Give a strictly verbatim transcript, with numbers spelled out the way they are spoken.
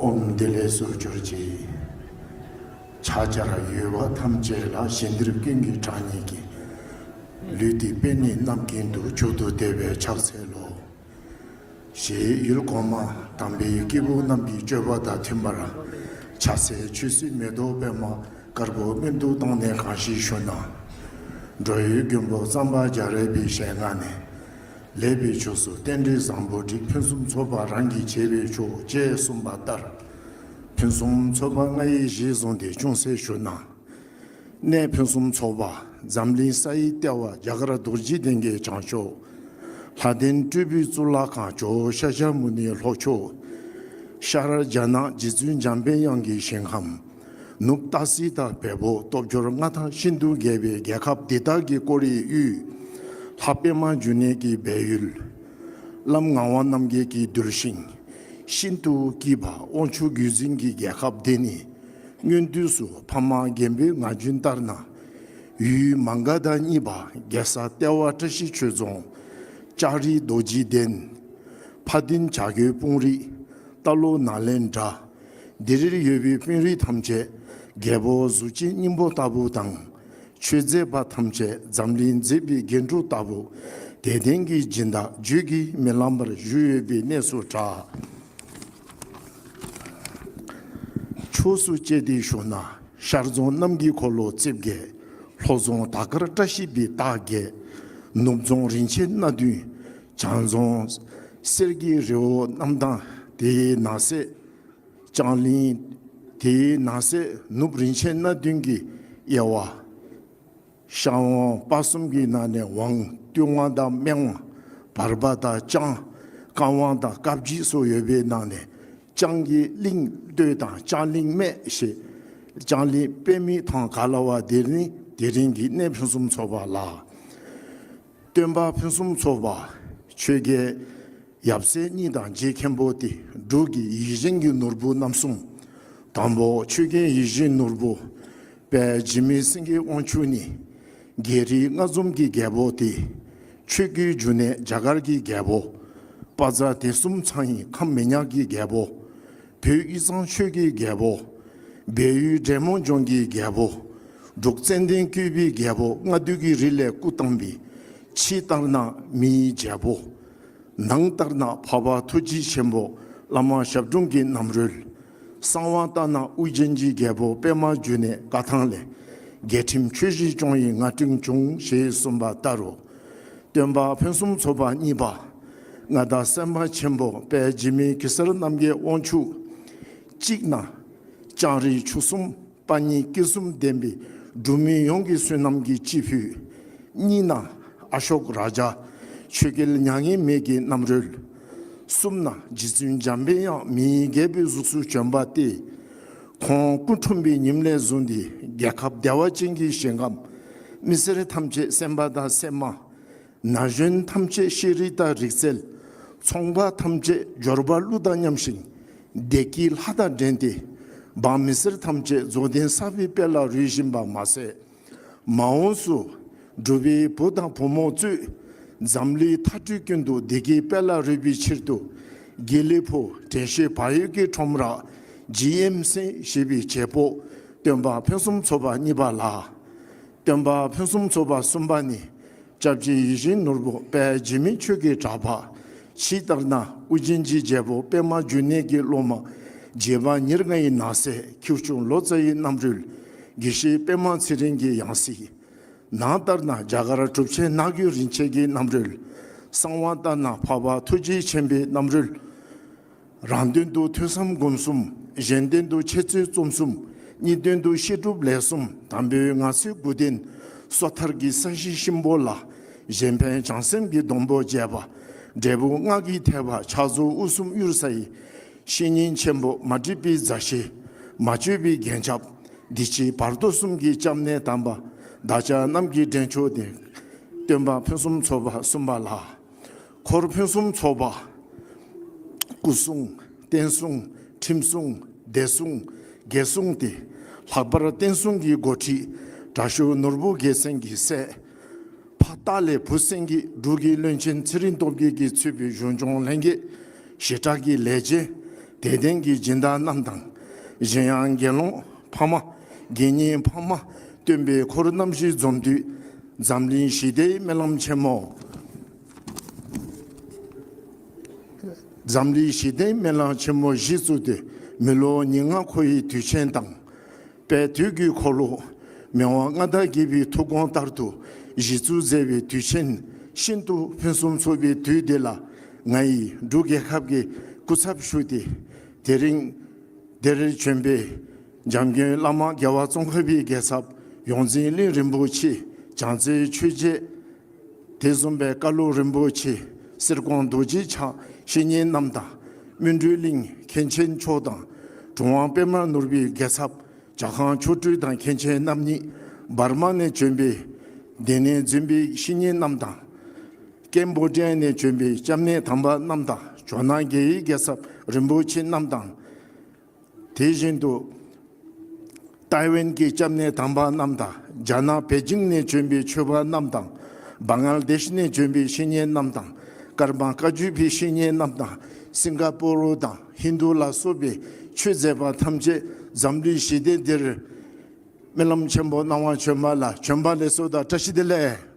ཨོཾ། བདེ་ལེགས་སུ་གྱུར་ཅིག། ཕྱག་བྱར་ཡོལ་བ་ཐམས་ཅད་ལ། ཞིང་འདིར་ཀུན་གྱི་གྲངས་སྙེད་ཀྱི། ལུས་འདི་པད་ནི་བསྣམས་ཀྱིན་དུ། མཆོག་ཏུ་བདེ་བའི་ཕྱག་འཚལ་ལོ། ཞེས་ཡུལ་གོང་མ་དམ་པའི་སྐྱེས་བུ་རྣམས་ཀྱི་སྤྱོད་པ་དང་མཐུན་པར། ཕྱག་འཚལ་ཆོས་སྲིད་མེ་ཏོག་པདྨ་དཀར་པོ་སྨན་དུ་བཏང་ནས་གང་ཞིག་ཞུ་ན། འགྲོ་བའི་མགོན་པོ་གཙང་པ་རྒྱ་རས་པའི་ཞལ་སྔ་ནས། ལེགས་པའི་ཕྱོགས་སུ་རྟེན་འབྲེལ་བཟང་པོ་སྒྲིག། ཕུན་སུམ་ཚོགས་པ་རང་གིས་བྱས་པས་ཆོག་ཅེས་གསུངས་པ་ལྟར། ཕུན་སུམ་ཚོགས་པ་ལྔ་ཡི་གཞིར་བཟུང་སྟེ་ཅུང་ཟད་ཞུ་ན། གནས་ཕུན་སུམ་ཚོགས་པ་འཛམ་གླིང་ས་ཡི་ལྟེ་བ་རྒྱ་གར་རྡོ་རྗེ་གདན་གྱི་བྱང་ཕྱོགས། ལྷ་ལྡན་སྤྲུལ་པའི་གཙུག་ལག་ཁང་ཇོ་བོ་ཤཱཀྱ་མུ་ནེའི་ལྷོ་ཕྱོགས། ཤར་རྒྱ་ནག་རྗེ་བཙུན་འཇམ་པའི་དབྱངས་ཀྱི་ཞིང་ཁམས། ནུབ་སྟག་གཟིག་དང་བལ་པོ་སྟོབས་འབྱོར་མངའ་ཐང་ཤིན་ཏུ་རྒྱས་པའི་རྒྱལ་ཁབ་འདི་དག་གི་སྐོར་ཡི་དབུས། ལྷ་པདྨ་འབྱུང་གནས་ཀྱི་སྦས་ཡུལ། བླམ་ངག་དབང་རྣམ་རྒྱལ་གྱི་གདུལ་ཞིང་། ཤིན་ཏུ་སྐྱིད་པ་དབང་ཕྱུག་རྒྱུད་འཛིན་གྱི་རྒྱལ་ཁབ་འདི་ནི། སྔོན་དུས་སུ་ཕ་མ་རྒན་པོའི་ངག་རྒྱུན་ལྟར་ན། ཡུལ་མ་ག་དྷ་གཉིས་པ་རྒྱལ་ས་ལྟེ་བ་བཀྲ་ཤིས་ཆོས་རྫོང་། ལྕགས་རི་རྡོ་རྗེ་གདན། ཕ་སྡིན་བྱ་རྒོད་སྤུངས་རི། རྟ་ལོ་ནཱ་ལེནྡྲ། འདིར་ཡོད་པའི་དཔོན་རིགས་ཐམས་ཅད་རྒྱལ་པོ་གཟུགས་ཅན་སྙིང་པོ་ལྟ་བུ་དང་། ཆོས་མཛད་པ་ཐམས་ཅད་འཛམ་གླིང་མཛེས་པའི་རྒྱན་དྲུག་ལྟ་བུ། དད་ལྡན་གྱི་སྦྱིན་བདག་བརྗོད་ཀྱིས་མི་ལངས་པར་བཞུགས་ཡོད་པའི་གནས་སུ་གྲགས། ཕྱོགས་སུ་བཅད་དེ་ཞུ་ན། ཤར་རྫོང་རྣམ་རྒྱལ་འཁོར་ལོ་རྩིབས་བརྒྱད། ལྷོ་རྫོང་དར་དཀར་བཀྲ་ཤིས་པའི་རྟགས་བརྒྱད། ནུབ་རྫོང་རིན་ཆེན་སྣ་བདུན། བྱང་རྫོང་གསེར་གྱི་རི་བོ་རྣམ་ཐང་། དེའི་ནང་གསེས་ལྕང་གླིང་། དེའི་ནང་གསེས་ནུབ་རིན་ཆེན་སྣ་བདུན་གྱི་དབྱེ་བ། ཤར་དབང་སྤ་གསུམ་གྱི་ནང་ནས་ཝང་། ཏུན་དབང་དང་སྨད་དབང་། བར་པ་དང་ལྕང་། ཀ་དབང་དང་དཀར་བརྗིད་སོགས་ཡོད་པའི་ནང་ནས། ལྕང་གི་གླིང་སྟོད་དང་ལྕང་གླིང་སྨད་ཞེས། ལྕང་གླིང་པདྨའི་ཐང་ག་ལ་བ་འདིར་ནི་དེ་རིང་གི་གནས་ཕུན་སུམ་ཚོགས་པ་ལགས། སྟོན་པ་ཕུན་སུམ་ཚོགས་པ་ཆོས་རྒྱལ་ཡབ་སྲས་གཉིས་དང་རྗེ་མཁན་པོ་སྟེ། འབྲུག་གི་ཡིད་བཞིན་གྱི་ནོར་བུ་རྣམ་གསུམ། དང་པོ་ཆོས་རྒྱལ་ཡིད་བཞིན་ནོར་བུ། དཔལ་འཇིགས་མེད་སེང་གེ་དབང་ཕྱུག་ནི། རྒྱལ་རིགས་ལྔ་འཛོམས་ཀྱི་རྒྱལ་པོ་སྟེ། ཆོས་ཀྱི་འབྱུང་གནས་རྒྱ་གར་གྱི་རྒྱལ་པོ། དཔལ་བཛྲ་དེ་གསུམ་ཚང་ཡིན་ཁམས་མི་ཉག་གི་རྒྱལ་པོ། བོད་དབུས་གཙང་ཆོལ་གྱི་རྒྱལ་པོ། སྦས་ཡུལ་འབྲས་མོ་ལྗོངས་ཀྱི་རྒྱལ་པོ། འབྲུག་ཙན་དན་བཀོད་པའི་རྒྱལ་པོ་ལྔ་བདོ་གི་རིགས་ལས་སྐུ་བལྟམས་པའི། ཕྱི་ལྟར་ན་མིའི་རྒྱལ་པོ། ནང་ལྟར་ན་འཕགས་པ་ཐུགས་རྗེ་ཆེན་པོ་བླ་མ་ཞབས་དྲུང་གི་རྣམ་རོལ། གསང་བ་ལྟར་ན་ཨོ་རྒྱན་གྱི་རྒྱལ་པོ་པདྨ་འབྱུང་གནས་བཀའ་ཐང་ལས། རྒྱལ་ཁྲིམས་ཆོས་བཞིན་སྐྱོང་བའི་ང་སྤྲིན་འབྱུང་ཞེས་གསུངས་པ་ལྟར་རོ། སྟོན་པ་ཕུན་སུམ་ཚོགས་པ་གཉིས་པ། མངའ་བདག་སེམས་དཔའ་ཆེན་པོ་དཔལ་འཇིགས་མེད་གེ་སར་རྣམ་རྒྱལ་དབང་ཕྱུག། གཅིག་ན། ལྕང་རིགས་ཆོས་གསུམ་དཔའ་ཉིད་སྐྱེས་གསུམ་ལྡན་པའི་འབྲུག་མི་ཡོངས་ཀྱི་བསོད་ནམས་ཀྱི་སྤྱི་ཕུད། གཉིས་ན། ཨ་ཤོག་ར་ཛ། ཆོས་རྒྱལ་མྱ་ངན་མེད་ཀྱི་རྣམ་རོལ། གསུམ་ན། རྗེ་བཙུན་འཇམ་པའི་དབྱངས་མིའི་རྒྱལ་པོའི་གཟུགས་སུ་བྱོན་པ་སྟེ། ཁོང་སྐུ་འཁྲུངས་པའི་ཉིནམ་ལས་བཟུང་སྟེ་རྒྱལ་ཁབ་བདེ་བ་ཅན་གྱི་ཞིང་ཁམས། མི་སེར་ཐམས་ཅད་སེམས་དཔའ་དང་སེམས་མ། ན་གཞོན་ཐམས་ཅད་ཤེས་རིག་དང་རིག་རྩལ། ཚོང་པ་ཐམས་ཅད་འབྱོར་པ་གླུ་དང་མཉམ་ཞིང་། བདེ་སྐྱིད་ལྷ་དང་འབྲེལ་ཏེ། འབངས་མི་སེར་ཐམས་ཅད་རྫོགས་ལྡན་གསར་པའི་དཔལ་ལ་རོལ་བཞིན་པ་མ་ཟད། མ་འོངས་སུ་འབྲུག་པའི་བུ་དང་བུ་མོ་གཙོས་འཛམ་གླིང་མཐའ་གྲུ་ཀུན་ཏུ་བདེ་སྐྱིད་དཔལ་ལ་རོལ་བའི་ཕྱིར་དུ། དགེ་ལེགས་ཕུ། དྲན་ཤེས་བག་ཡོད་ཀྱི་ཁྲོམ་ར། ཇི་ཨེམ་སེ་ཞེས་པའི་བྱེད་པོ། སྟོན་པ་ཕུན་སུམ་ཚོགས་པ་གཉིས་པ་ལགས། སྟོན་པ་ཕུན་སུམ་ཚོགས་པ་གསུམ་པ་ནི། སྐྱབས་རྗེ་ཡིད་བཞིན་ནོར་བུ་དཔལ་འཇིགས་མེད་ཆོས་ཀྱི་གྲགས་པ། ཕྱི་ལྟར་ན་ཨོ་རྒྱན་གྱི་རྒྱལ་པོ་པདྨ་འབྱུང་གནས་ཀྱི་སློབ་མ། བྱེ་བ་ཉེར་ལྔ་ཡི་ནང་གསེས་ཁྱེའུ་ཆུང་ལོ་ཙཱ་ཡི་རྣམ་རོལ། དགེ་བཤེས་པདྨ་ཚེ་རིང་གི་ཡང་སྲིད། ནང་ལྟར་ན་རྒྱ་གར་གྲུབ་ཆེན་ནགས་ཀྱི་རིན་ཆེན་གྱི་རྣམ་རོལ། གསང་བ་ལྟར་ན་འཕགས་པ་ཐུགས་རྗེ་ཆེན་པོའི་རྣམ་རོལ། རང་དོན་དུ་ཐོས་བསམ་སྒོམ་གསུམ། གཞན་དོན་དུ་འཆད་རྩོད་རྩོམ་གསུམ། གཉིས་དོན་དུ་བཤད་སྒྲུབ་ལས་གསུམ། དམ་པའི་ངག་ཚིག་དགུ་ལྡན། སོ་ཐར་གྱི་ས་གཞི་གཤིན་པོ་ལ། གཞན་ཕན་བྱང་སེམས་ཀྱི་སྡོང་པོ་རྒྱས་པ། འབྲས་བུ་སྔགས་ཀྱི་ཐེག་པ་ཕྱག་རྫོགས་དབུ་གསུམ་གཡུལ་ས་ཡི། བཤེས་གཉེན་ཆེན་པོ་མ་འདྲིས་པའི་མཛའ་བཤེས། མ་བཅོས་པའི་རྒྱན་ཆབ། འདི་ཕྱི་བར་དོ་གསུམ་གྱི་སྐྱབས་གནས་དམ་པ། བདག་ཅག་རྣམས་ཀྱི་འདྲེན་མཆོག་སྟེ། སྟོན་པ་ཕུན་སུམ་ཚོགས་པ་གསུམ་པ་ལགས། འཁོར་ཕུན་སུམ་ཚོགས་པ། སྐུ་གསུང་། བསྟན་སྲུང་། ཁྲིམས་སྲུང་། སྡེ་སྲུང་། དགེ་སྲུང་སྟེ། ལྷག་པར་བསྟན་སྲུང་གི་འགོ་ཁྲིད་དྲག་ཤོས་ནོར་བུ་རྒྱལ་མཚན་གྱི་སྲས། ཕ་སྟག་ལས་བུ་སེང་གེ། འབྲུག་གི་བློན་ཆེན་ཚེ་རིང་སྟོབས་རྒྱས་ཀྱིས་གཙོས་པའི་གཞུང་སྐྱོང་ལྷན་རྒྱས། ཞེ་དྲག་གི་ལས་བྱེད། དད་ལྡན་གྱི་སྦྱིན་བདག་རྣམས་དང་། གཞན་ཡང་དགེ་སློང་ཕ་མ། དགེ་བསྙེན་ཕ་མ། སྟོན་པའི་འཁོར་རྣམ་བཞི་འཛོམས་དུས། འཛམ་གླིང་ཞི་བདེའི་སྨོན་ལམ་ཆེན་མོ། འཛམ་གླིང་ཞི་བདེའི་སྨོན་ལམ་ཆེན་མོ་གཞི་བཙུགས་ཏེ། མི་ལོ་ཉེར་ལྔ་འཁོར་བའི་དུས་ཆེན་དང་། དཔལ་དུས་ཀྱི་འཁོར་ལོ། མི་དབང་མངའ་བདག་རྒྱལ་པོའི་ཐུགས་དགོངས་ལྟར་དུ་གཞི་བཙུགས་མཛད་པའི་དུས་ཆེན་ཤིན་ཏུ་ཕུན་སུམ་ཚོགས་པའི་དུས་འདི་ལ། ང་ཡིས་འབྲུག་རྒྱལ་ཁབ་ཀྱི་སྐུ་ཚབ་ཞུས་ཏེ། དེ་རིང་འདིར་བྱོན་པའི་འཇམ་མགོན་བླ་མ་རྒྱལ་བ་ཙོང་ཁ་པའི་རྒྱལ་ཚབ་ཡོངས་འཛིན་གླིང་རིན་པོ་ཆེ། བྱང་རྩེ་ཆོས་རྗེ། དེ་བཟུམ་པའི་བཀའ་བློན་རིན་པོ་ཆེ། གསེར་ཀོང་རྡོ་རྗེ་འཆང་བཤེས་གཉེན་རྣམས་དང་། སྨིན་གྲོལ་གླིང་མཁན་ཆེན་མཆོག་དང་། གྲུབ་དབང་པདྨ་ནོར་བུའི་རྒྱལ་ཚབ་ཇ་ཁང་མཆོག་སྤྲུལ་དང་མཁན་ཆེན་རྣམ་གཉིས། འབར་མ་ནས་བྱོན་པའི་སྡེ་སྣོད་འཛིན་པའི་བཤེས་གཉེན་རྣམས་དང་། ཀེམ་བོ་ཌི་ཡ་ནས་བྱོན་པའི་སྐྱབས་གནས་དམ་པ་རྣམས་དང་། ཇོ་ནང་རྒྱལ་བའི་རྒྱལ་ཚབ་རིན་པོ་ཆེ་རྣམས་དང་། དེ་བཞིན་དུ། ཏའེ་ཝན་གྱི་སྐྱབས་གནས་དམ་པ་རྣམས་དང་། རྒྱ་ནག་པེ་ཅིང་ནས་བྱོན་པའི་ཆོས་པ་རྣམས་དང་། བང་ལ་དེཤ་ནས་བྱོན་པའི་བཤེས་གཉེན་རྣམས་དང་། ཀརྨ་བཀའ་བརྒྱུད་པའི་བཤེས་གཉེན་རྣམས་དང་། སིང་ག་པོ་རོ་དང་ཧིན་དུ་ལ་སོགས་པའི་ཆོས་མཛད་པ་ཐམས་ཅད་འཛམ་གླིང་ཞི་བདེ་འདིར་སྨོན་ལམ་ཆེན་པོ་གནང་བར་བྱོན་པ་ལ་བྱོན་པ་ལེགས་སོ་དང་བཀྲ་ཤིས་བདེ་ལེགས།